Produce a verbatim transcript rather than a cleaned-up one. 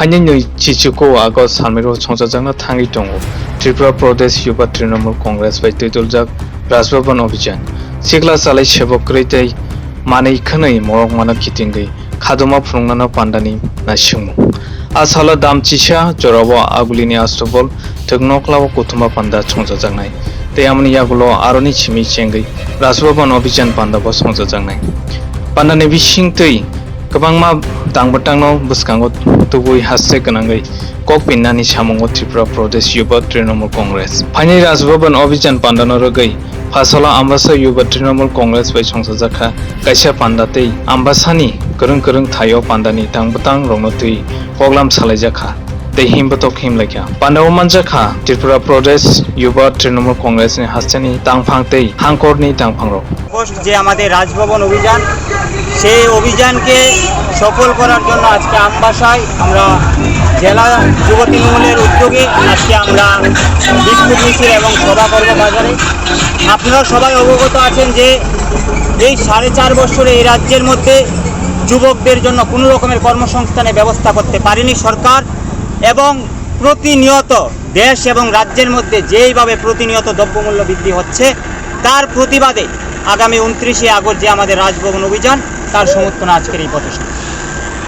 Phainai nwi chichuko August salmiro chongchajakna thangwi tongo Tripura Pradesh Yuva Trinamool Congress bai twidoljak Raj Bhaban Abhijan. Sikla chalai sebo kwrwi tei manwi khwnwi morok mano kitingwi khaduma phunuknano pandani naisingmung. A salo dam chisa jorao Agulini Astobol thwk noklao kuthuma panda chongchajaknai tei amoni yagulo aroni simi chengwi Raj Bhaban Abhijan pandabo chongchajaknai. Pandani bisingtwi kwbangma tangbo tangno bwskango tubui haste gwnangwi kok pinnani samungo Tripura Pradesh Yuva Trinamool Congress. Phainai Raj Bhaban Abhijan pandano rwgwi Phasala Ambasa Yuva Trinamool Congress bai chongchajakha kaisa panda tei Ambasani kwrwng kwrwng thaio pandani tang bwtang rokno twi koklam salaijakha tei himbotok himlaikha. Pandao manjakha Tripura Pradesh Yuva Trinamool Congress ni hasteni tangphang tei hangkorni tangphangrok. Post যে আমাদের রাজভবন অভিযান, সেই অভিযানকে সফল করার জন্য আজকে আমবাসায় আমরা জেলা যুব তৃণমূলের উদ্যোগে আজকে আমরা বিক্ষোভ মিছিল এবং সভা করব বাজারে। আপনারা সবাই অবগত আছেন যে এই সাড়ে চার বছরে এই রাজ্যের মধ্যে যুবকদের জন্য কোনো রকমের কর্মসংস্থানের ব্যবস্থা করতে পারেনি সরকার এবং প্রতিনিয়ত দেশ এবং রাজ্যের মধ্যে যেইভাবে প্রতিনিয়ত দ্রব্যমূল্য বৃদ্ধি হচ্ছে, তার প্রতিবাদে আগামী ঊনত্রিশে আগস্ট যে আমাদের রাজভবন অভিযান, তার সমর্থনে আজকের এই পথসভা।